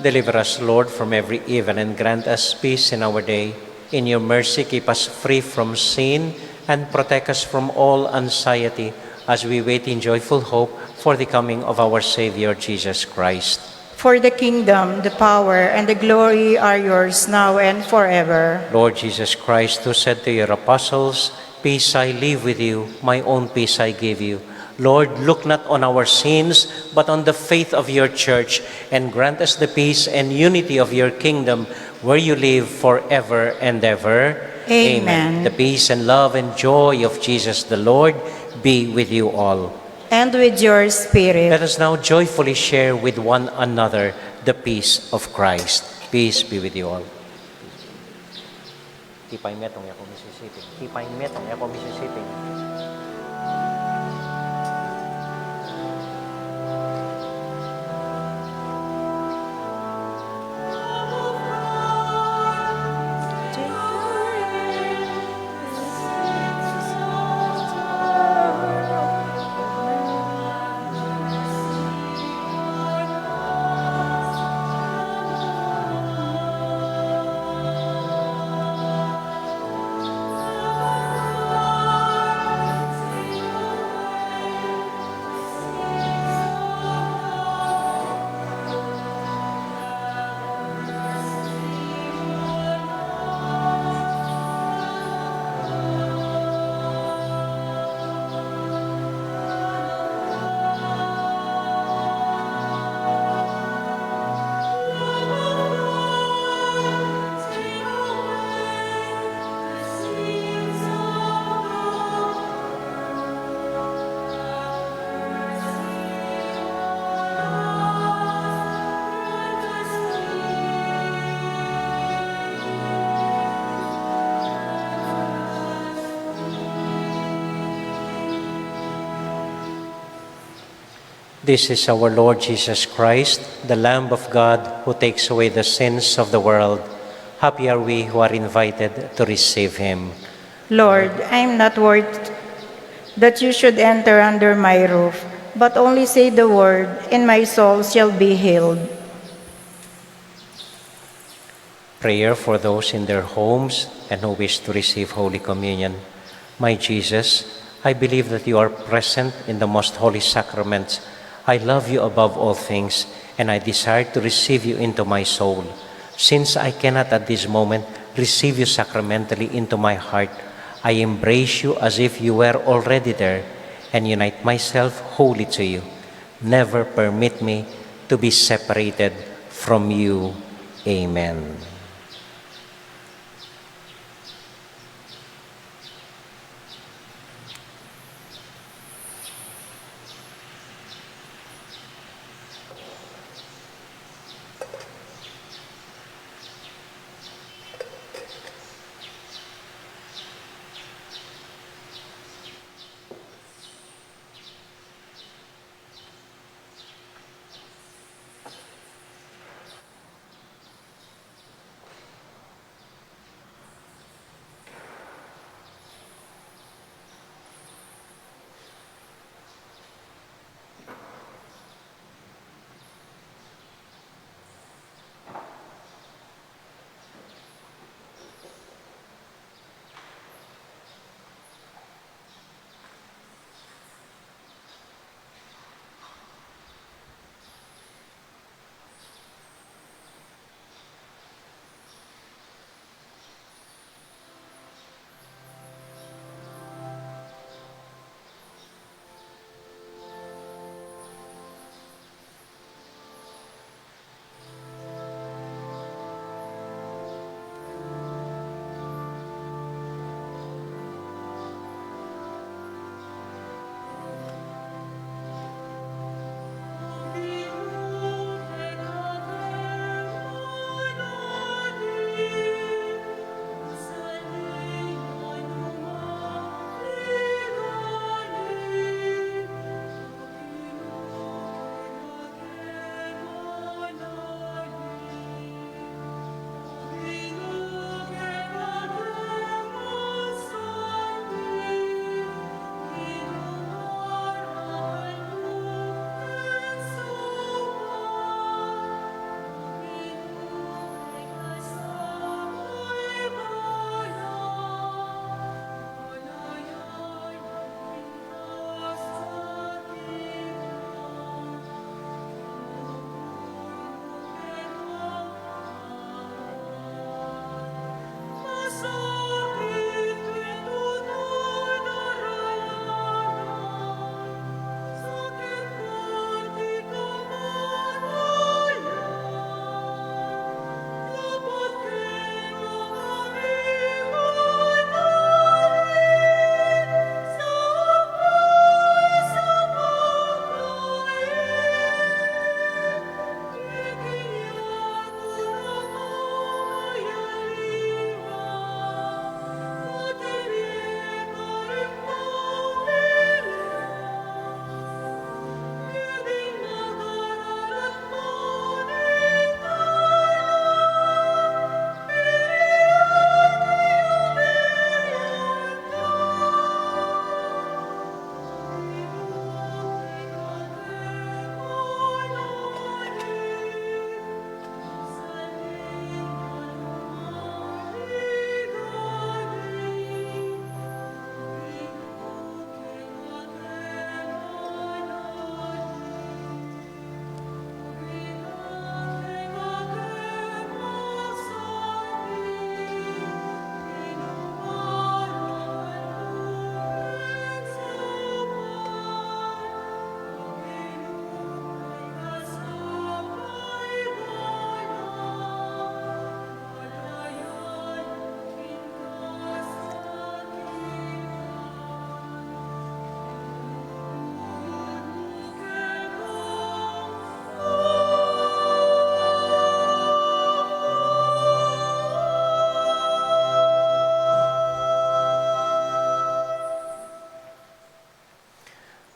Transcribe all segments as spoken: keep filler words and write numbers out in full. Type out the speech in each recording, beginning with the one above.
Deliver us, Lord, from every evil and grant us peace in our day. In your mercy, keep us free from sin and protect us from all anxiety as we wait in joyful hope for the coming of our Savior Jesus Christ. For the kingdom, the power, and the glory are yours now and forever. Lord Jesus Christ, who said to your apostles, "Peace I leave with you, my own peace I give you." Lord, look not on our sins, but on the faith of your church, and grant us the peace and unity of your kingdom, where you live forever and ever. Amen. The peace and love and joy of Jesus the Lord be with you all. And with your spirit. Let us now joyfully share with one another the peace of Christ. Peace be with you all. Kipay metung, yaku misisiping. Kipay metung, yaku misisiping. This is our Lord Jesus Christ, the Lamb of God, who takes away the sins of the world. Happy are we who are invited to receive him. Lord, I am not worthy that you should enter under my roof, but only say the word, and my soul shall be healed. Prayer for those in their homes and who wish to receive Holy Communion. My Jesus, I believe that you are present in the most holy sacrament. I love you above all things, and I desire to receive you into my soul. Since I cannot at this moment receive you sacramentally into my heart, I embrace you as if you were already there and unite myself wholly to you. Never permit me to be separated from you. Amen.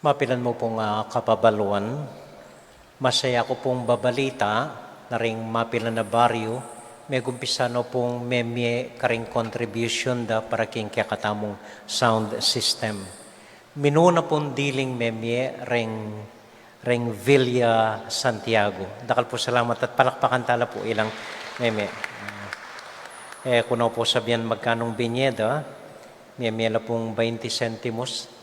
Mapilan mu pung, ah, kapabaluan, masaya ku pung babalita na ring mapilan a baryu, megumpisa no pung memie karing contribution da para king kekatamung sound system. Minuna pung diling memie ring, ring Villa Santiago. Dakal pu salamat at palakpakan tala pu ilang memie. Eh, ku no pu sabian magkanung binye da, memie la pung baynti sentimos.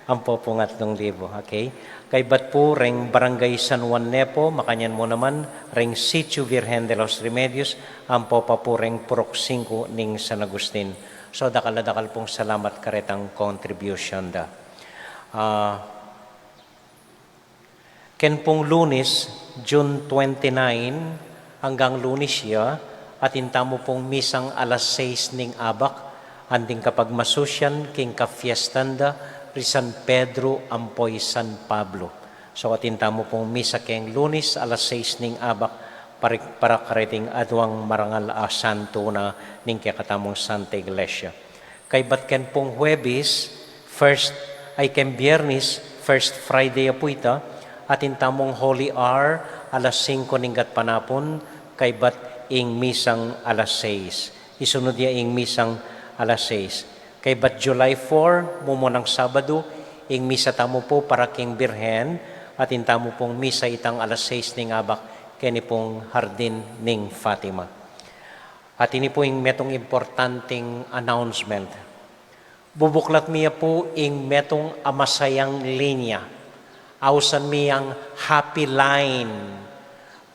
Ampo pung atlung libu, okay? Kaybat pu ring Barangay San Juan Nepo, makanyan mu naman ring Sitio Virgen de los Remedios, ampo pa pu ring Purok singku ning San Agustin. So, dakal a dakal pung salamat karetang contribution da. Ah, ken pung Lunes, June twenty-nine, anggang Lunes ya, atin tamu pung misang alas sais ning abak, anting kapagmasusian king kafiestan da ri San Pedro ampo i San Pablo. So, atin tamu pung misa keng Lunes alas sais ning abak, para, para kareting aduang marangal a santu na ning kekatamung Santa Iglesia. Kaybat ken pung Huwebes, first, ay ken Biyernes, first Friday a pu ita, atin tamung Holy Hour, alas singko ning gatpanapun, kaybat ing misang alas sais. Isunud ya ing misang alas sais. Kaybat July four, mumunang Sabadu, ing misa tamu pu para king Birhen, atin tamu pung misa itang alas sais ning abak, keni pung Hardin ning Fatima. At ini pu ing metung importanting announcement. Bubuklat mi ya pu ing metung a masayang linya. Ausan mi yang happy line.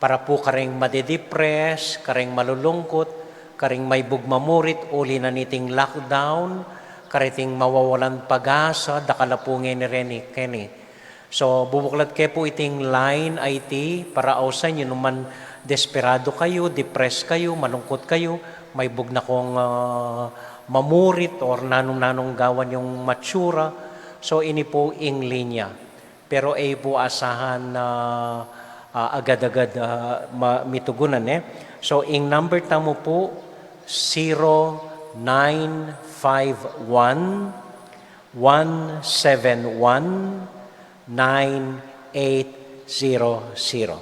Para pu karing madidipres, karing malulungkut, karing maybug mamurit, uli na niting lockdown, kareting mawawalan pag-asa, dakal a pu ngeni reni, keni. So, bubuklat ke pu iting line a iti para ausan yu, nu man desperado kayu, depressed kayu, malungkut kayu, maybug na kung, ah, mamurit or nanung-nanung gawan yung matsura. So, ini pu ing linya. Pero e pu asahan na, ah, agad-agad, ah, ma-, mitugunan, eh. So, ing number tamu pu, zero nine five one, one seven one, nine eight zero zero.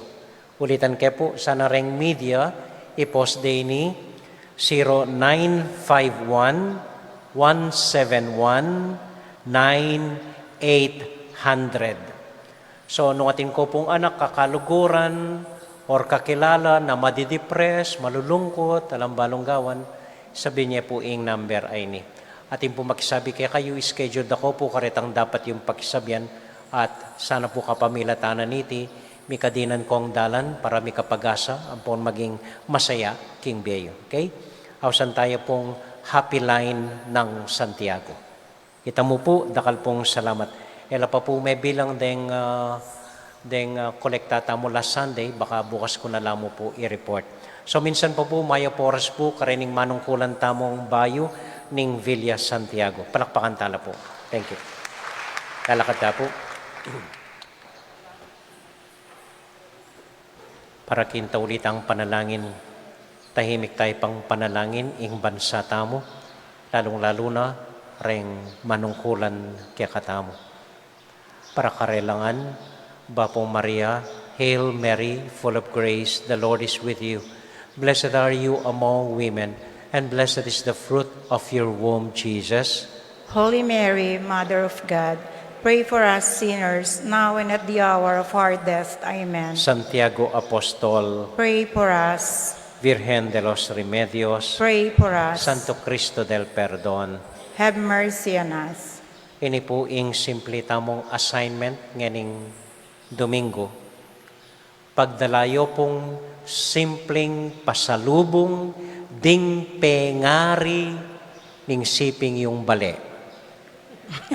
Ulitan ke pu, sana reng media, i-post de ini, zero nine five one, one seven one, nine eight hundred. So, nung atin ko pung anak kakaluguran, or kakilala na madidepress, malulungkut, alang balung gawan, sabian ye pu ing number a ini. Atin pu makisabi kekayu, schedule da ko pu karetang dapat yung pakisabian, at sana pu kapamilatan na niti, mikadinan kong dalan para mikapag-asa, ampon maging masaya king bie yu. Okay? Ausan taya pung happy line ng Santiago. Ita mu pu, dakal pung salamat. E la pa pu mebilang deng, ah, deng, ah, kolekta tamu last Sunday, baka bukas ku na la mu pu i-report. So, minsan pa pu, mayap a oras pu, karening manungkulan tamung bayu ning Villa Santiago. Palakpakan tala pu. Thank you. Lalakad ta pu. Para king taulit tang panalangin, tahimik tayu pang panalangin ing bansa tamu, lalung-lalu na reng manungkulan kekatamu. Para karelang ngan, Bapu Maria, Hail Mary, full of grace, the Lord is with you. Blessed are you among women, and blessed is the fruit of your womb, Jesus. Holy Mary, Mother of God, pray for us sinners, now and at the hour of our death. Amen. Santiago Apostol, pray for us. Virgen de los Remedios, pray for us. Santo Cristo del Perdon, have mercy on us. Ini pu ing simple tamung assignment ngening Domingo. Pagdala yu pung simpleng pasalubung ding pengari ning siping yung bale.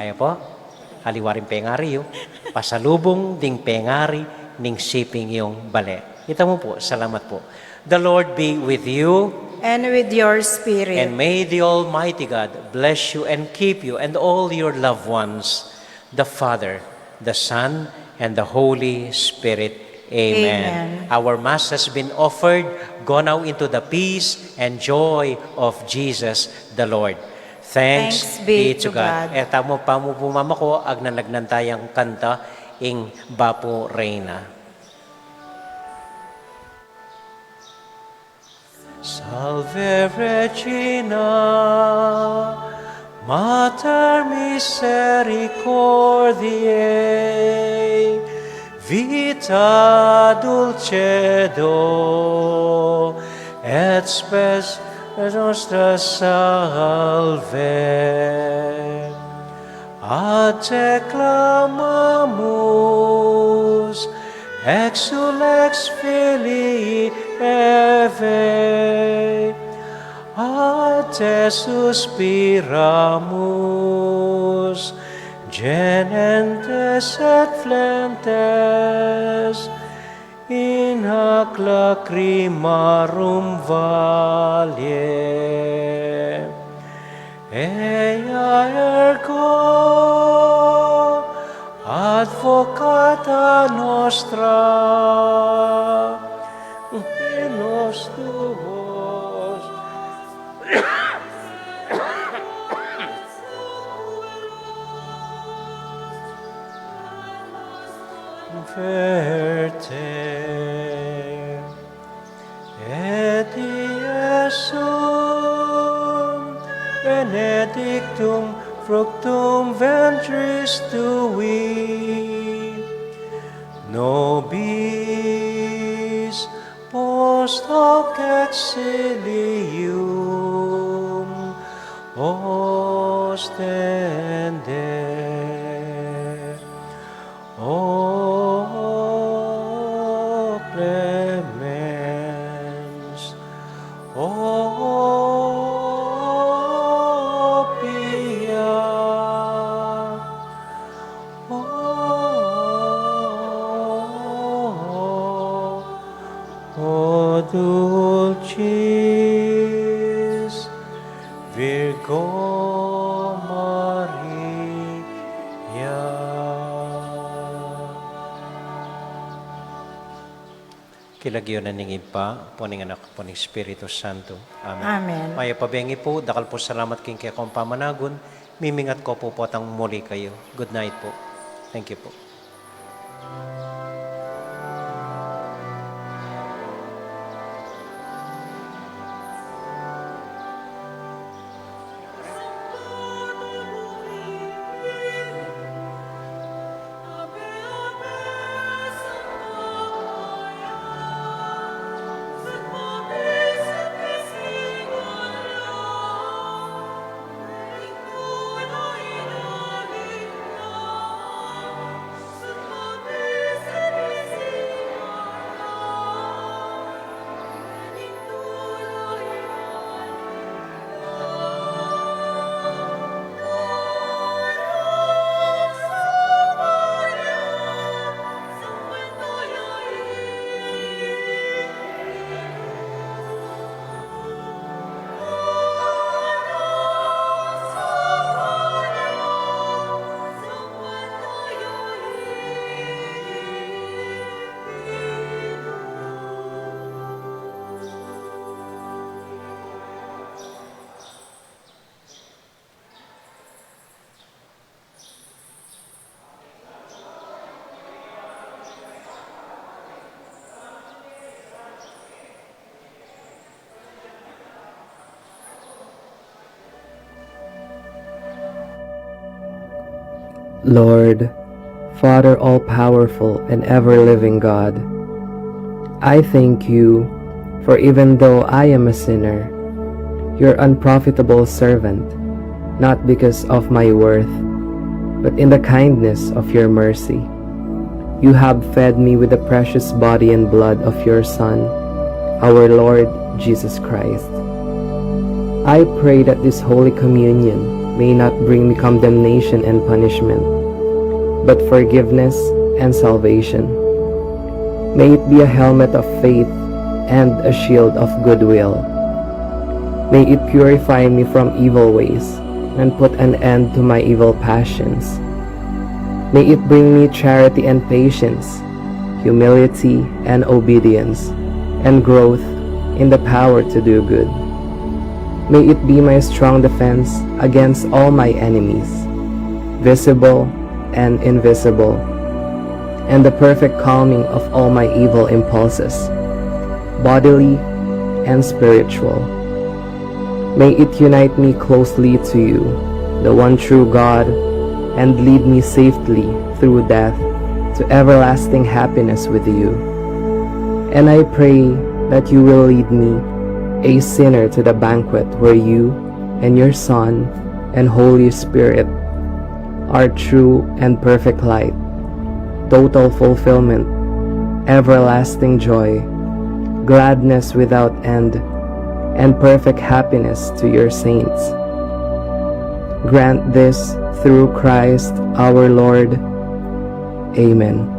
Ayan po. Aliwa ring pengari yu. Pasalubung ding pengari ning siping yung bale. Ita mu po. Salamat po. The Lord be with you. And with your spirit. And may the Almighty God bless you and keep you and all your loved ones, the Father, the Son, and the Holy Spirit. Amen. Amen. Our Mass has been offered. Go now into the peace and joy of Jesus the Lord. Thanks be to God. E tamu pa mu pumamako, agnanagnan tayang kanta ing Bapu Reyna. Salve Regina, Mater misericordiae, vita dulcedo et spes nostra salve. A te clamamus, exules filii Evae, a te suspiramus, genentes et flentes, in hac lacrimarum valle. Ea ergo advocata nostra in nos tuos verte. Et iesum benedictum fructum ventris tui, nobis post hoc exilium ostende. O clemens, o pia, o, o dulcis Virgo Maria. King lagyu na ning Ibpa, ampo ning Anak, ampo ning Espiritu Santo. Amen. Amen. Mayap a bengi pu, dakal pung salamat king kekong pamanagun, mimingat ko pu potang muli kayu. Good night pu. Thank you pu. Lord, Father all-powerful and ever-living God, I thank you, for even though I am a sinner, your unprofitable servant, not because of my worth, but in the kindness of your mercy, you have fed me with the precious body and blood of your Son, our Lord Jesus Christ. I pray that this Holy Communion may not bring me condemnation and punishment, but forgiveness and salvation. May it be a helmet of faith and a shield of goodwill. May it purify me from evil ways and put an end to my evil passions. May it bring me charity and patience, humility and obedience, and growth in the power to do good. May it be my strong defense against all my enemies, visible and invisible, and the perfect calming of all my evil impulses, bodily and spiritual. May it unite me closely to you, the one true God, and lead me safely through death to everlasting happiness with you. And I pray that you will lead me, a sinner, to the banquet where you and your Son and Holy Spirit are true and perfect light, total fulfillment, everlasting joy, gladness without end, and perfect happiness to your saints. Grant this through Christ our Lord. Amen.